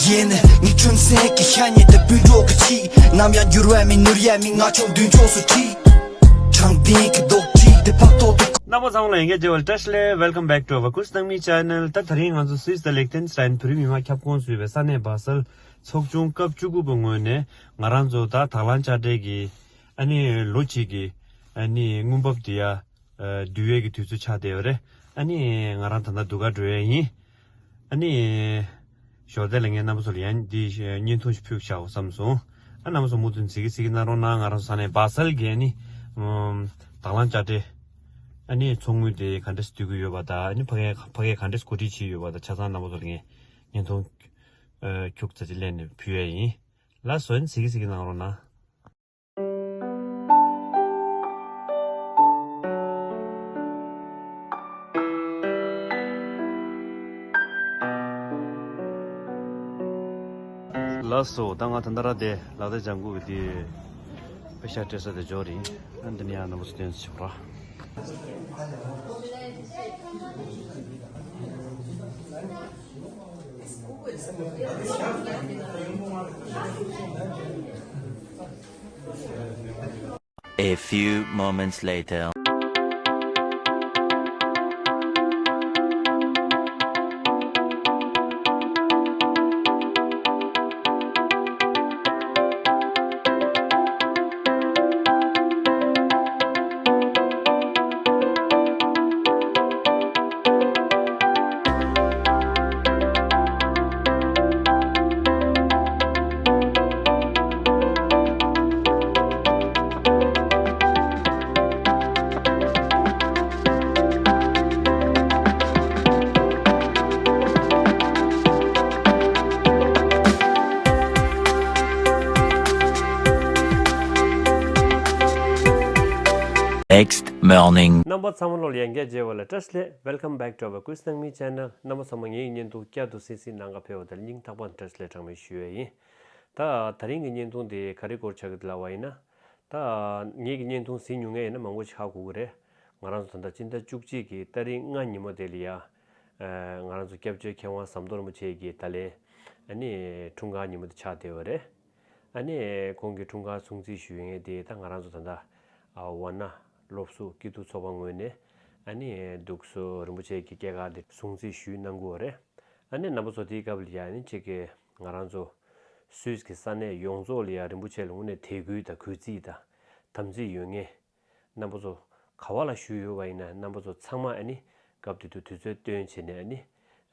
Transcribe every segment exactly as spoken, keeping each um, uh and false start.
ཡིན། ངའི་ཁྲིམས་སེང་གི་ཤ་ཉེ་དེ་སྤུན་གྲོགས་ཀྱི་ཆེད། ནམ་ཡང་འགྱུར་བ་མེད་ནོར་ཡ་མེད། ང་ཆོ་མདུན་ཕྱོགས་སུ་ཁྲིད། དྲང་བདེན་གྱི་རྡོག་ཁྲིད་དེ་ཕག་ཏོག་ཏུ། རྣམ་པ་ཚང་མ་ལ་ཡང་བསྐྱར་མཇལ་བ་ལ་བཀྲ་ཤིས་བདེ་ལེགས། Welcome back to our Kursnami channel. ད་དེ་རིང་ང་ཚོ་སུད་སི་དང་ལིག་ཏེན་སི་ཏན་བོད་རིགས་མི་མང་ཁྱབ་ཁོངས་སུ་ཡོད་པའི་ས་གནས་བ་སལ་ཚོགས་ཆུང་སྐབས་བཅུ་དགུ་པའི་ངོས་ནས། ང་རང་ཚོ་ད་དང་བླངས་དཔྱ་ཁྲལ་གྱི་ཨ་ནི་ལོ་གཅིག་གི་ཨ་ནི་དངུལ་འབབ་དེ་ཡ་བསྡུ་ཡས་ཀྱི་དུས་ཚོད་ཆགས་བསྡད་ཡོད་རེད། ཨ་ནི་ང་རང་ད་ལྟ་སྡུག་ག་འགྲོ་ཡས་ཡིན། ཨ་ནི་ཞོར་དེ་ལ་ངས་རྣམ་པ་ཚོ་ལ་ཡང་འདི་བརྙན་ཐུང་ཞིག་ཕུལ་བྱའོ་བསམ་སོང་། ཨ་རྣམ་པ་ཚོ་མུ་མཐུད་གཟིགས་གཟིགས་གནང་རོགས་གནང་། ང་རང་ཚོ་ས་གནས་བ་སལ་གྱི་ཨ་ནི་དང་བླངས་དཔྱ་ཁྲལ་ཨ་ནི་ཚོགས་དངུལ་དེ་ག་འདྲས་བསྡུ་གི་ཡོད་པ་དང་། ཨ་ནི་ཕ་གིར་ཕ་གིར་ག་འདྲས་གོ་སྒྲིག་བྱས་ཡོད་པ་དང་། ཆ་ཚང་རྣམ་པ་ཚོ་ལ་ངས་བརྙན་ཐུང་ཁྱུག་ཙམ་ཅིག་ལེན་ནས་ཕུལ་ཡས་ཡིན། ལགས་སོ། ཨ་ནི་གཟིགས་གཟིགས་གནང་རོགས་གནང་། ལགས་སོ། ད་ང་ད་ལྟ་ར་དེ་ལག་བརྡ་ལྗང་གུ་གི་དེ་པེ་ཤག་སྤྲད་ས་དེ་འབྱོར་རེད། ཨ་འདི་ནས་ཡང་རྣམ་པ་ཚོ་སྟོན་ཆོག་ར། A few moments later. Next morning. རྣམ་པ་ཚང་མ་ལོ་ལ་ཡང་བསྐྱར་མཇལ་བ་ལ་བཀྲ་ཤིས་བདེ་ལེགས། Welcome back to our Kursnami channel. རྣམ་པ་ཚང་མ་ངའི་བརྙན་ཐུང་བསྐྱར་དུ་གཟིགས་གཟིགས་གནང་ག་ཕེབས་པ་དེར་སྙིང་ཐག་པ་ནས་བཀྲ་ཤིས་བདེ་ལེགས་གྲངས་མེད་ཞུ་ཡས་ཡིན། ད་དེ་རིང་གི་བརྙན་ཐུང་དེ་ག་རེ་སྐོར་ཆགས་ཀྱི་འདུག་ལབ་པ་ཡིན་ན། ད་ངེད་ཀྱི་བརྙན་ཐུང་གཟིགས་མྱོང་མཁན་ཡིན་ན་མང་པོ་ཞིག་ཧ་གོ་གི་རེད། ང་རང་ཚོ་ད་ལྟ་སྤྱི་ཟླ་བཅུ་གཅིག་གི་ཏ་རིག་ལྔ་ཉིན་མོ་དེ་ལ་ཡ། ཨ་ང་རང་ཚོ་སྐྱབས་བཅོལ་མཁས་དབང་ཟམ་གདོང་རིན་པོ་ཆེ་གི་ད་ལན་ཨ་ནི་འཁྲུངས་སྐར་ཉིན་མོ་དེ་ཆགས་བསྡད་ཡོད་རེད། ཨ་ནི་ཁོང་གི་འཁྲུངས་སྐར་སྲུང་བརྩི་ཞུ་མཁན་དེ་ད་ང་རང་ཚོ་ད་ལྟ་ཝཱ་ཎ་སློབ་ཟུར་སྐྱིད་སྡུག་ཚོགས་པ་ངོས་ནས་ཨ་ནི་འདུག་སེ་རིན་པོ་ཆེ་གི་སྐྱེས་སྐར་དེ་སྲུང་བརྩི་ཞུས་གནང་གི་ཡོད་རེད། ཨ་ནི་རྣམ་པ་ཚོ་དེའི་སྐབས་ལ་ཡ་ཨ་ནི་གཅིག་གི་ང་རང་ཚོ་སུད་སི་གི་ས་གནས་ཡོངས་རྫོགས་ལ་ཡ་རིན་པོ་ཆེ་ལ་དངོས་གནས་དད་གུས་དང་གུས་བརྩི་དང་དམ་ཚིག་ཡོད་མཁན། རྣམ་པ་ཚོ་ག་བ་ལ་བཞུགས་ཡོད་པ་ཡིན་ན་རྣམ་པ་ཚོ་ཚང་མ་ཨ་ནི་སྐབས་དེ་དུས་དུས་ཚོད་བཏོན་བྱས་ནས་ཨ་ནི་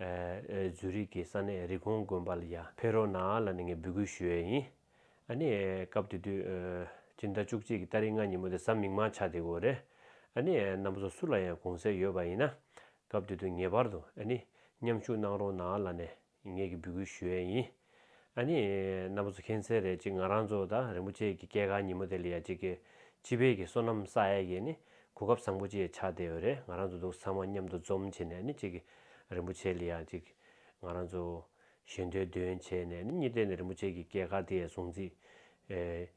ཨ་ཨ་ཛུ་རིག་གི་ས་གནས་རི་ཀོན་དགོན་པ་ལ་ཡ་ཕེབས་རོགས་གནང་ལབ་ནས་ངས་འབོད་སྐུལ་ཞུ་ཡས་ཡིན། ཨ་ནི་སྐབས་དེ་དུས་ཨ་སྤྱི་ཟླ་བཅུ་གཅིག་གི་ཏ་རིག་ལྔ་ཉིན་མོ་དེ་གཟའ་མིག་དམར་ཆགས་བསྡད་ཡོད་རེད། ཨ་ནི་རྣམ་པ་ཚོ་སུ་ལ་ཡང་དགོངས་སེལ་ཡོད་པ་ཡིན་ན་སྐབས་དེ་དུས་ངེས་པར་དུ་ཨ་ནི་མཉམ་ཞུགས་གནང་རོགས་གནང་ལབ་ནས། ངེད་ཀྱིས་འབོད་སྐུལ་ཞུ་ཡས་ཡིན། ཨ་ནི་རྣམ་པ་ཚོ་མཁྱེན་གསལ་རེད། ཅིག་ང་རང་ཚོ་ད་རིན་པོ་ཆེ་གི་སྐྱེས་སྐར་ཉིན་མོ་དེ་ལ་ཡ་ཅིག་གི་སྤྱི་པའི་གི་བསོད་ནམས་བསགས་ཡས་ཀྱི་ནི་གོ་སྐབས་བཟང་པོ་ཅིག་ཆགས་བསྡད་ཡོད་རེད། ང་རང་ཚོ་འདུག་ཚང་མ་མཉམ་དུ་འཛོམས་བྱས་ནས་ནི་ཅིག་གི་རིན་པོ་ཆེ་ལ་ཡ་ཅིག་ང་རང་ཚོ་ཞལ་འདོན་འདོན་བྱས་ནས་ནི་གཉིས་སྟེང་ནས་རིན་པོ་ཆེ་གི་སྐྱེས་སྐར་དེ་ཡ་སྲུང་བརྩི་ཨེ།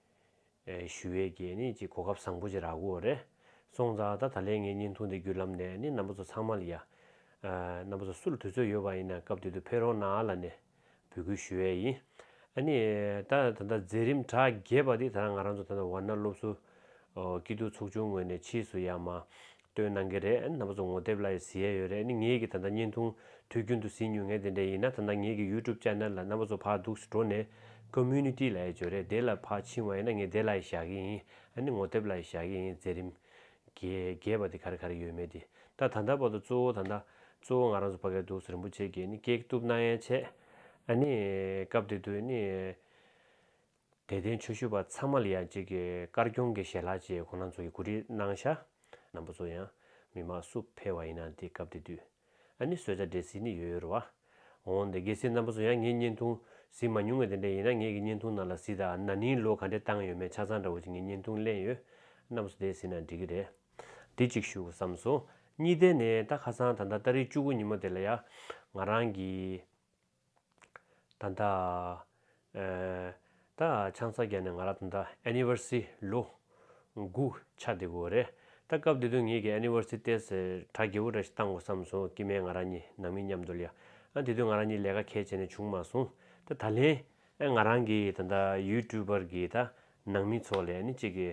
ཨེ་ཞུ་ཡས་ཀྱི་ནི་ཅིག་གོ་སྐབས་བཟང་པོ་ཅིག་རག་གི་ཡོད་རེད། སོང་ཙང་ད་ད་ལན་ངའི་བརྙན་ཐུང་འདི་བརྒྱུད་ལམ་ནས་ནི་རྣམ་པ་ཚོ་ཚང་མ་ལ་ཡ། ཨ་རྣམ་པ་ཚོ་སུ་ལ་དུས་ཚོད་ཡོད་པ་ཡིན་ན་སྐབས་དེ་དུས་ཕེབས་རོགས་གནང་ལབ་ནས་འབོད་སྐུལ་ཞུ་ཡས་ཡིན། ཨ་ནི་ད་ད་ལྟ་མཛད་རིམ་གྲ་རྒྱས་པ་འདི་ད་ང་རང་ཚོ་ད་ལྟ་ཝཱ་ཎ་སློབ་ཟུར་སྐྱིད་སྡུག་ཚོགས་ཆུང་ངོས་ནས་ཕྱིས་སུ་ཡ་མ། སྟོན་གནང་གི་རེད། རྣམ་པ་ཚོ་ངོ་དེབ་ལ་ཡི་གཟིགས་ཡས་ཡོད་རེད། ཨ་ནི་ངེད་ཀྱི་ད་ལྟ་བརྙན་ཐུང་དུས་རྒྱུན་དུ་གཟིགས་མྱོང་མཁན་དེ་འདྲ་ཡིན་ན་ད་ལྟ་ངེད་ཀྱི་ཡུ་ཊུབ་ཅེ་ནལ་ལ་རྣམ་པ་ཚོ་ཕར་འདུག་སེ་འགྲོ་ནས་ཀོ་མུ་ནི་ཊི་ལབ་ཡས་ཅིག་ཡོད་རེད། དེ་ལ་ཕར་ཕྱིན་པ་ཡིན་ན་ངས་དེ་ལ་ཡི་བཞག་གི་ཡིན། ཨ་ནི་ངོ་དེབ་ལ་ཡི་བཞག་གི་ཡིན། མཛད་རིམ་རྒྱས་རྒྱས་པ་དེ་ག་རེ་ག་རེ་ཡོད་མེད་དེ། ད་ད་ལྟ་བར་དུ་གཙོ་བོ་ད་ལྟ་གཙོ་བོ་ང་རང་ཚོ་ཕ་གིར་འདུག་སེ་རིན་པོ་ཆེ་གིས་ནི་སྐྱེལ་ཐུབ་གནང་ཡས་ཆེད། ཨ་ནི་སྐབས་དེ་དུས་ནི། དད་ལྡན་ཆོས་ཞུ་བ་ཚང་མ་ལ་ཡང་གཅིག་གི་དཀར་སྐྱོང་གི་ཞལ་ལག་ཅིག་ཁོང་རྣམ་ཚོ་གིས་གོ་སྒྲིག་གནང་ཤག་རྣམ་པ་ཚོ་ཡང་མི་མང་སུ་ཕེབས་པ་ཡིན་ན་དེ་སྐབས་དེ་དུས་ཨ་ནི་གསོལ་ཇ་འབྲས་སིལ་ནི་ཡོད་ཡོད་རེད་བ། འོང་དེ་གལ་སྲིད་རྣམ་པ་ཚོ་ཡང་ངའི་བརྙན་ཐུང་གཟིགས་མ་མྱོང་བ་དེ་འདྲ་ཡིན་ན་ངེད་ཀྱི་བརྙན་ཐུང་ནང་ལ་གཟིགས་དང་། ན་ནིང་ལོ་ག་འདྲས་བཏང་ཡོད་མེད་ཆ་ཚང་འདྲ་བོ་ཅིག་ངའི་བརྙན་ཐུང་ལེན་ཡོད། རྣམ་པ་ཚོ་དེ་གཟིགས་ན་འགྲིག་གི་རེད། འདི་གཅིག་ཞུ་དགོས་བསམ་སོང་། གཉིས་དེ་ནས་ད་ཁ་སང་ད་ལྟ་ཏ་རིག་བཅུ་དགུ་ཉིན་མོ་དེ་ལ་ཡ་ང་རང་གི་ད་ལྟ། ཨ་ད་ཆང་ས་བརྒྱབ་ནས་ང་རང་ད་ལྟ་ཨེ་ནི་ཝར་སི་རི་ལོ་དགུ་ཆགས་བསྡད་ཀྱི་ཡོད་རེད། ད་སྐབས་དེ་དུས་ངེད་ཀྱི་ཨེ་ནི་ཝར་སི་ཊི་ཏེས་གྲ་རྒྱས་པོ་འདྲ་ཞིག་བཏང་དགོས་བསམ་སོང་། སྐྱེ་དམན་ང་རང་གཉིས་ནང་མི་མཉམ་དུ་ལ་ཡ། ཨ་དེ་དུས་ང་རང་གཉིས་ལས་ཀ་གལ་ཆེ་ནས་བྱུང་མ་སོང་། ད་ད་ལན་ཨ་ང་རང་གིས་ད་ལྟ་ཡུ་ཊུབ་པར་གྱི་ད་ནང་མི་ཚོ་ལ་ཨ་ནི་གཅིག་གི་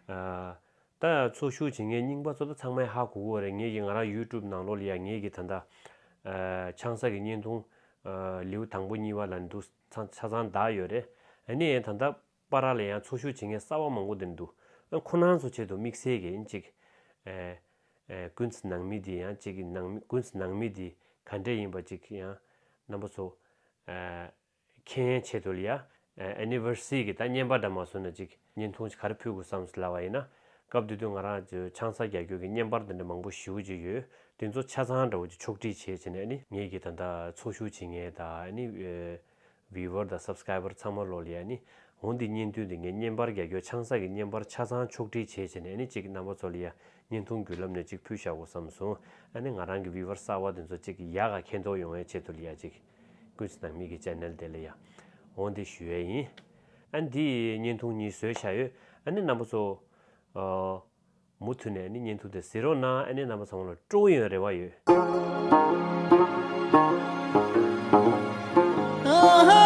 ཨ། ད་འཚོ་བཞུགས་བྱེད་མཁན་རྙིང་པ་ཚོ་ད་ཚང་མས་ཧ་གོ་གི་ཡོད་རེད། ངེད་ཀྱི་ང་རང་ཡུ་ཊུབ་ནང་ལོགས་ལ་ཡ་ངེད་ཀྱི་ད་ལྟ་ཨ་ཆང་ས་གི་བརྙན་ཐུང་ཨ་ལེའུ་དང་པོ་གཉིས་པ་ལ་འདུག་ཚང་ཆ་ཚང་བསྡད་ཡོད་རེད། ཨ་ནི་ད་ལྟ་པ་ར་ལ་ཡང་འཚོ་བཞུགས་བྱེད་མཁན་གསར་པ་མང་པོ་དེ་འདུག་ཨ་ཁོ་རང་ཚོ་ཆེད་དུ་དམིགས་བསལ་གྱི་ཅིག་ཨ་ཨ་ཀུན་གཟིགས་ནང་མི་དེ་ཡང་ཅིག་གི་ནང་མི་ཀུན་གཟིགས་ནང་མི་དེ་ག་འདྲས་ཡིན་པ་ཅིག་ཡང་རྣམ་པ་ཚོ་ཨ། མཁྱེན་ཡའི་ཆེད་དུ་ལ་ཡ། ཨེ་ནི་ཝར་སི་ཊི་གི་ད་བརྙན་པར་འདྲ་མ་བཟོས་ན་ཅིག་བརྙན་ཐུང་ཅིག་ག་རེ་ཕུལ་དགོས་བསམ་སོང་ལབ་པ་ཡིན་ན། སྐབས་དེ་དུས་ང་རང་ཚོ་ཆང་ས་རྒྱག་རྒྱུ་གི་བརྙན་པར་འདི་འདྲ་མང་པོ་ཞེ་པོ་ཅིག་ཡོད། དེ་ཚོ་ཆ་ཚང་འདྲ་བོ་ཅིག་ཕྱོགས་སྒྲིག་བྱས་བྱས་ནས་ཨ་ནི་ངེད་ཀྱི་ད་ལྟ་འཚོ་བཞུགས་བྱེད་མཁན་དང་ཨ་ནི་ཨེ་བིའུ་ཝར་དང་སབ་སི་ཀེ་རའི་བར་ཚང་མ་ལོག་ལ་ཡ་ཨ་ནི་འོ་འདི་བརྙན་ཐུང་འདི་ངས་བརྙན་པར་རྒྱག་རྒྱུ་ཆང་ས་གི་བརྙན་པར་ཆ་ཚང་ཕྱོགས་སྒྲིག་བྱས་བྱས་ནས་ཨ་ནི་ཅིག་རྣམ་པ་ཚོ་ལ་ཡ་བརྙན་ཐུང་བརྒྱུད་ལམ་ནས་ཅིག་ཕུལ་བཞག་དགོས་བསམ་སོང་། ཨ་ནི་ང་རང་གི་བིའུ་ཝར་གསར་པ་དེ་ཚོ་ཅིག་ཡག་ག་མཁྱེན་རྟོགས་ཡོང་བའི་ཆེད་དུ་ལ་ཡ་ཅིག་ཀུན་གཟིགས་ནང་མི་གི་ཆེ་ནལ་དེ་ལ་ཡ། འོ་འདི་ཞུ་ཡས་ཡིན། ཨ་ནི་འདི་བརྙན་ཐུང་གཉིས་བཟོས་བཞག་ཡོད། ཨ་ནི་རྣམ་པ་ཚོ། ཨ། མུ་མཐུད་ནས་ཨ་ནི་བརྙན་ཐུང་དེ་གཟིགས་རོགས་གནང་། ཨ་ནི་རྣམ་པ་ཚང་མ་ལ་སྤྲོ་པོ་ཡོང་རེ་བ་ཡོད།